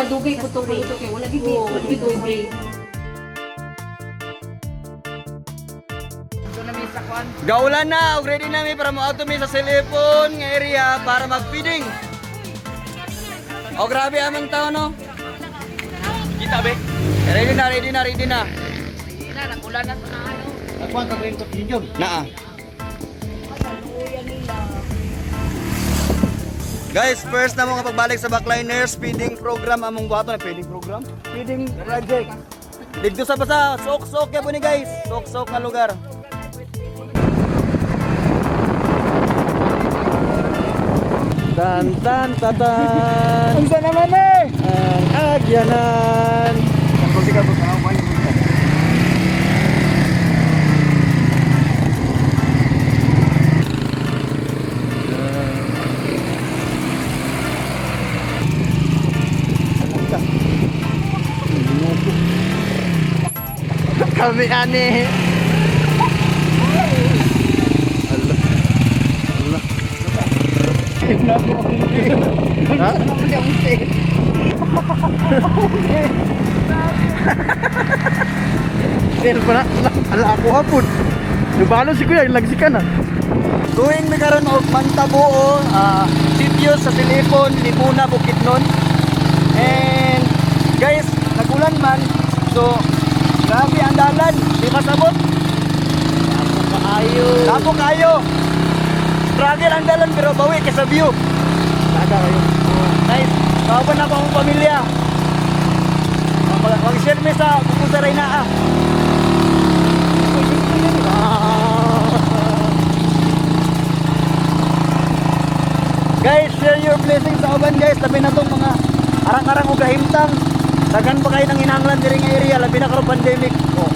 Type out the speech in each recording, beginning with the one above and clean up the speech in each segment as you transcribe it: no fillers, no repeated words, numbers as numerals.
madugay ko to kay wala gid dugay. Gaulan na, og ready na mi para mo auto mi sa cellphone nga area para mag-feeding. Oh, grabe amang tao no. Kita be. Ready na. Hindi na nakulan na to na ano. Nagkuhan ka rin ko yun. Naa. Guys, first na mo nga pagbalik sa Backliners feeding program among buhaton na feeding program. Feeding project. Dito sa basa, sok-sok ya po ni guys. Sok-sok na lugar. Tan tan tatan. Unsa naman eh? Ang agyanan. Kung sika po sa ako Kami ani. Ha? Sir, para ala ako hapon. Nubalo si kuya, lagsikan na. Tuwing may karoon og Mantabuo, sitio sa telepon, Libuna, Bukidnon. And guys, nagulan man. So, grabe ang dalan. Di masabot. Lapo kayo. Struggle ang dalan pero bawi ka sa view. Taga kayo. Guys, kawan na pa akong pamilya. Mag-share me sa Pupusaray na Guys, share your blessings sa uban guys. Labi na tong mga arang-arang o gahimtang. Dagan pa kayo ng inanglan diri nga area. Labi na karon pandemic. Oh.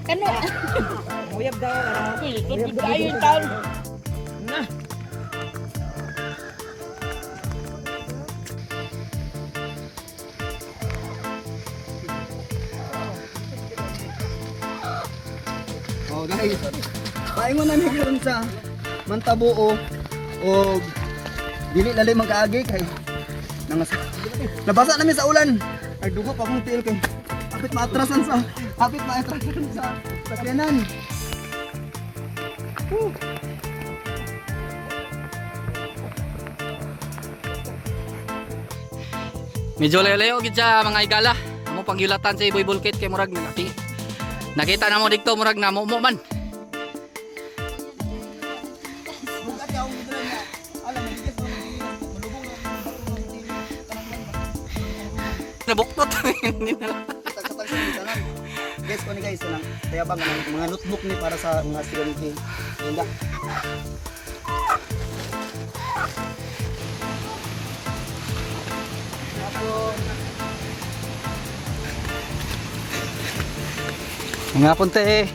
Kano? Uyab daw. Ayo taon. Na. Oh guys, paingon na mi karon sa Mantabuo o dili lalim magkaagi kay nabasa namin sa ulan. Ay dugo pa akong tiil kay apit maatrasan sa sakyanan. Medyo layo-layo gid siya mga igala. Amo pangyulatan sa Iboy Bulkit kay murag nakita na mo dito murag na mo man. Nabuktot. Guys, ko ni guys lang. Kaya bang mga notebook ni para sa mga estudyante. Hinda. Mga punte eh.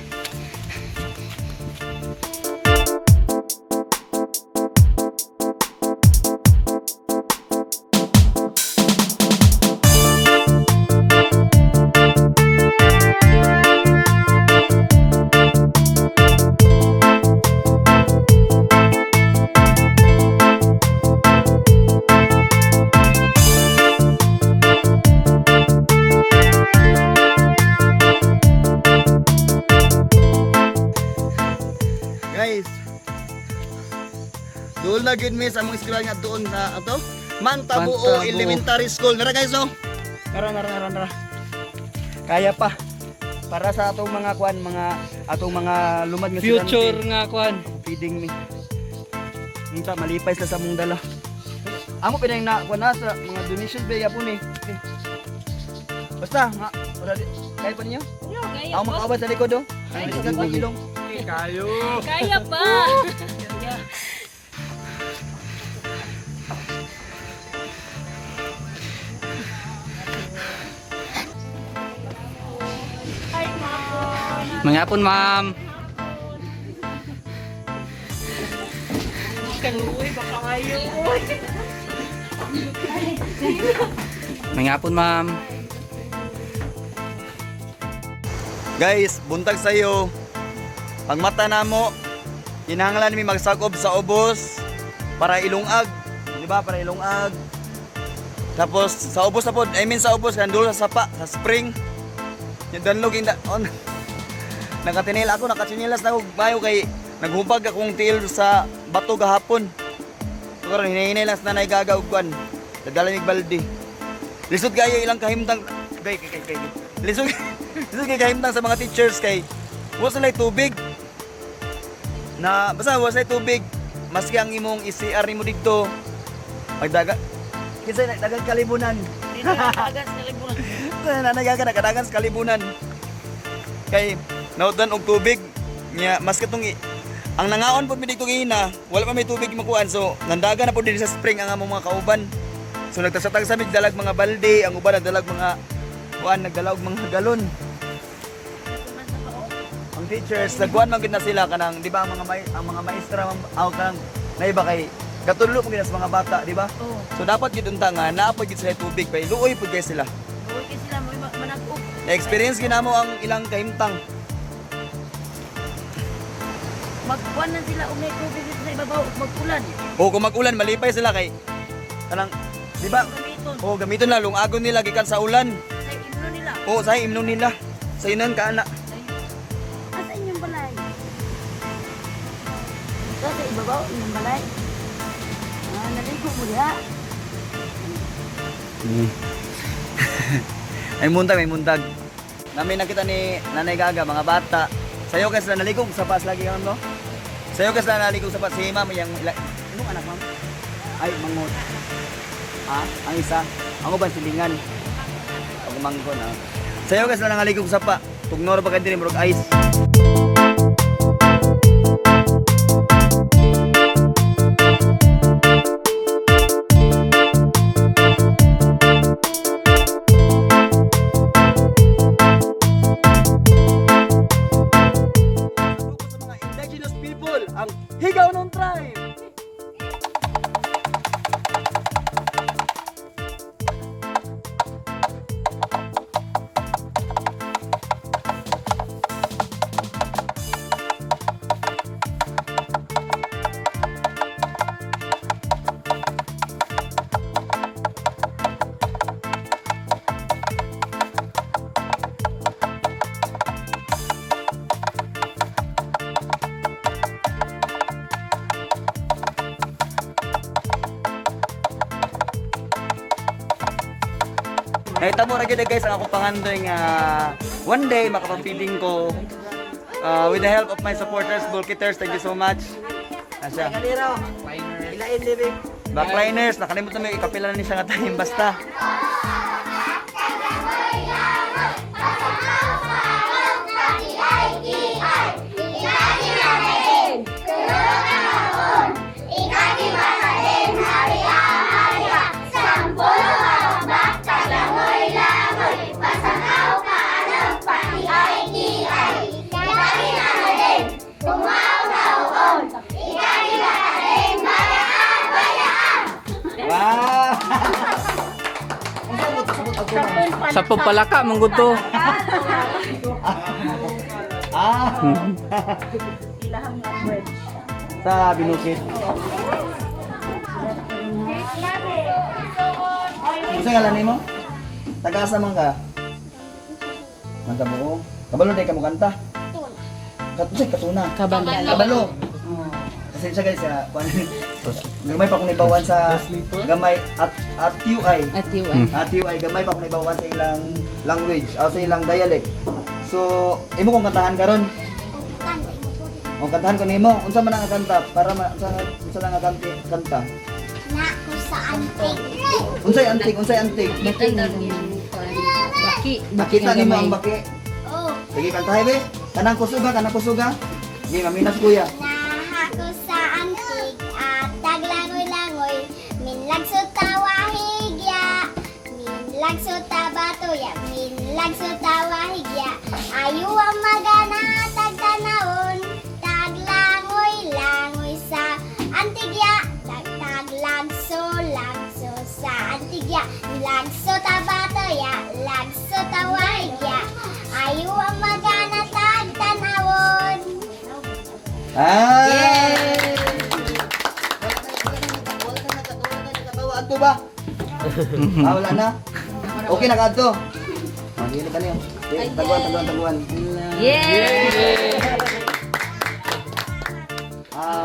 Guys, doon na gid mi sa mga eskwela nga doon sa ato Mantabuo Mantabuo Elementary School. Nara guys oh. Nara. Kaya pa para sa atong mga kuan, atong mga lumad nga Future estudyante. nga kuan. Feeding me. Minta malipay sa mong dala. Amo pinay na kuan na sa mga donation ba yapon eh. Basta nga wala kaya pa niyo? Ako makaabot sa likod oh. Ay, sikat ng ilong. Kaya pa. Mga hapon ma'am. Kaluoy baka kayo. Mga hapon ma'am. Guys, buntag sa iyo. Pag mata na mo, kinahanglan mi magsakob sa ubos para ilungag, di ba? Para ilungag. Tapos sa ubos na po, sa ubos kandulo sa sapa, sa spring. Yung danlog on. Nakatinila ako, nakachinilas na ako bayo kay naghubag akong tiil sa bato gahapon. So karon hinihinilas na naigagaugwan. Dadalamig balde. Lisod kayo ilang kahimtang kay. Lisod kay kahimtang sa mga teachers kay wala sila tubig. Na basta wala sila tubig. Maski ang imong ICR nimo dito magdaga kinsa dagang kalibunan. Hindi na kagas sa libunan. Nakadagan sa kalibunan. Kay nautan og tubig nya mas katong ang nangaon pud mi dito gihina, wala pa may tubig makuan so nandaga na pud din sa spring ang among mga kauban. So nagtasatag sa mig dalag mga balde, ang uban nagdalag mga kuan nagdala og mga galon. Ang teachers nagkuan man gid na sila kanang di ba ang mga maestra aw kanang naiba kay katulog mo gid sa mga bata, di ba? Oo. So dapat gid unta nga naa pa gid sila tubig kay luoy pud kay sila. Huwag kasi sila manag-up. Na-experience ginamo ang ilang kahimtang. Magkuhan na sila umay tubig dito sa ibabaw ug magkulan. O kung mag-ulan malipay sila kay kanang di ba? Gamiton. O gamiton na lungagon nila gikan sa ulan. Sa imno nila. O sa imnon nila. Sa inan ka ana. Asa inyong balay? Sa ibabaw inyong balay. Naligo mo diha. May muntag. Namin nakita ni Nanay Gaga mga bata. Sayo ka sila naligog sa pas lagi kan no? Sayo ka sila naligog sa pas si ma'am yang anong anak ma'am? Ay mangot. Ang isa, ang uban silingan. Ang mangko na. Sayo ka sila naligog sa pa. Tugnor ba ka diri murag ice. Ang Higaw ng Tribe! Nahitabo ra gyud guys ang akong pangandoy nga one day makapapiling ko with the help of my supporters, Bulkiters, thank you so much. Asya. Backliners, nakalimutan mo ikapila na ni siya nga time basta. Sa pagpalaka manggod to. Sa binukid. Gusto nga lanay mo? Taga-asa man ka? Manta mo. Kabalo day ka mo kanta? Katuna. Kabalo. Kasi siya guys, gamay pa kung ibawan sa gamay at UI. At UI, gamay pa kung ibawan sa ilang language, o sa ilang dialect. So, imo kung kantahan karon. O kantahan ko nimo, unsa man ang kanta para unsa lang ang kanta? Na ko sa antik. Unsay antik? Baki. Kita nimo ang baki. Oh, Sige kantahay be. Kanang kusuga. Di maminas kuya. naha ko sa antik at taglangoy-langoy. Minlag sa tawahigya. Minlag sa tabatoya. Minlag sa tawahigya. Ayo ang magana tagtanawon. Taglangoy-langoy sa antigya. Taglagso sa antigya. Lagso tabatoya. Lagso tawahigya. Ayo ang magana tagtanawon. Ah! Wala na. Okay na kadto. Magili ka niyo. Taguan. Yeah!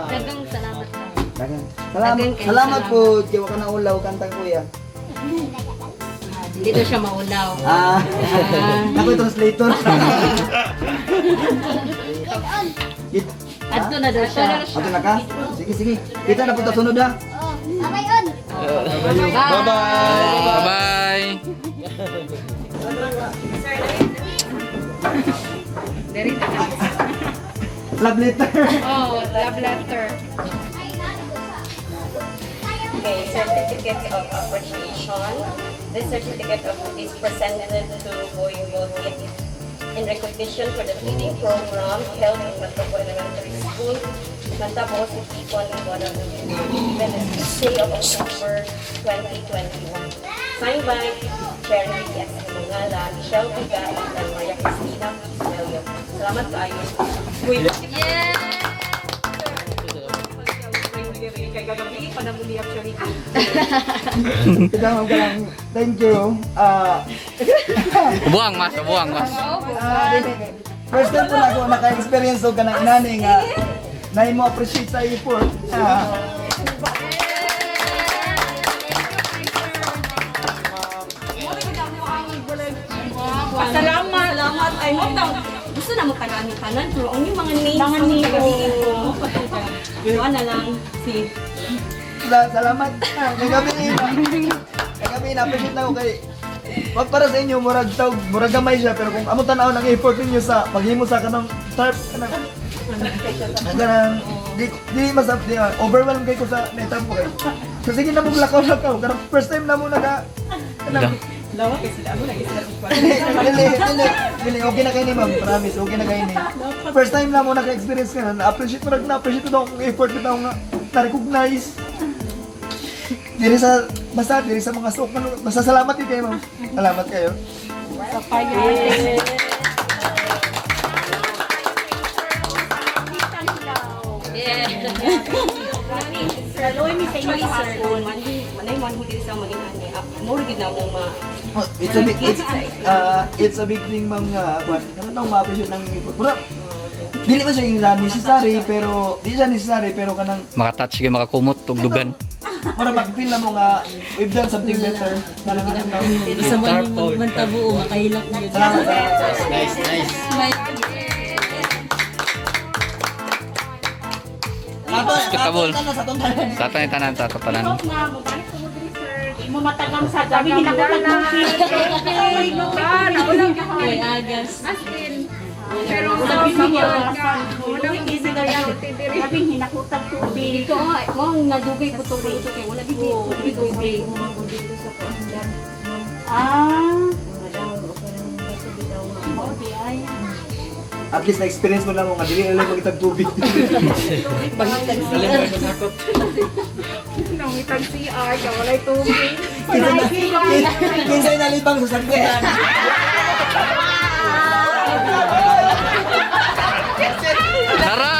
Dagang salamat ka. Salamat po. Diwa ka na ulaw kantang kuya. Dito siya maulaw. Ako yung translator. Adto na daw siya. Ato na ka? Sige. Kita na punta sunod ha. Abay on. Bye-bye. Love letter. Oh, love letter. Okay, certificate of appreciation. This certificate is presented to Boy Volkit in recognition for the feeding program held in Matapo Elementary School, Matapo City, Guanajuato, given the 6th of October 2021. Signed by Cherry S. Mangala, Michelle Piga, and Maria Cristina Melio. Salamat kayo. Kay gagabi pa na muli actually. Kita ka lang. Thank you. Buang mas. First time po na ako naka-experience o ka ng inani nga na mo appreciate sa effort. Salamat. Ay mo daw. Gusto na mo tagaan ni kanan pero ang yung mga names ang gabihin ko. Ano lang si Salamat. Kagabi na appreciate na ako kay para sa inyo murag gamay siya pero kung amo tanaw ng effort ninyo sa paghimo sa kanang tarp kanang di masap di overwhelmed kay ko sa netam ko kay. So sige na mo lakaw kanang first time na mo lawa kasi sila ako lagi sila. Dili, okay na kayo ni ma'am, promise, okay na kayo ni. First time na mo naka-experience ka na, appreciate ko daw kung effort ko daw nga na-recognize. Diri sa mga sok, masasalamat din kayo ma'am. Salamat kayo. Sa fire. Laloy mi sa inyo sir. Manay man mo diri sa maginani. More gid na mo ma. It's a big thing ma'am nga, ano nang ma-appreciate ng effort. Pero, dili man siya necessary, pero kanang Makatouch kayo makakumot og dugan. para mag-feel na mo nga we've done something better. Sa man tabuo makahilak mo. Salamat. Kitabol. Sa tanan. Mo matagang sa gabi hinabutan ng ay no ay agas. Pero sabi niya unang easy na yan. Sabi hinakutan tubig. Ito mo nadugay ko to ito kay wala gid tubig. At least na-experience mo lang mo nga, dili na lang magitag tubig. Nangitag CR ka walay tubig. Kinsay nalibang sa sangkyan. Tara!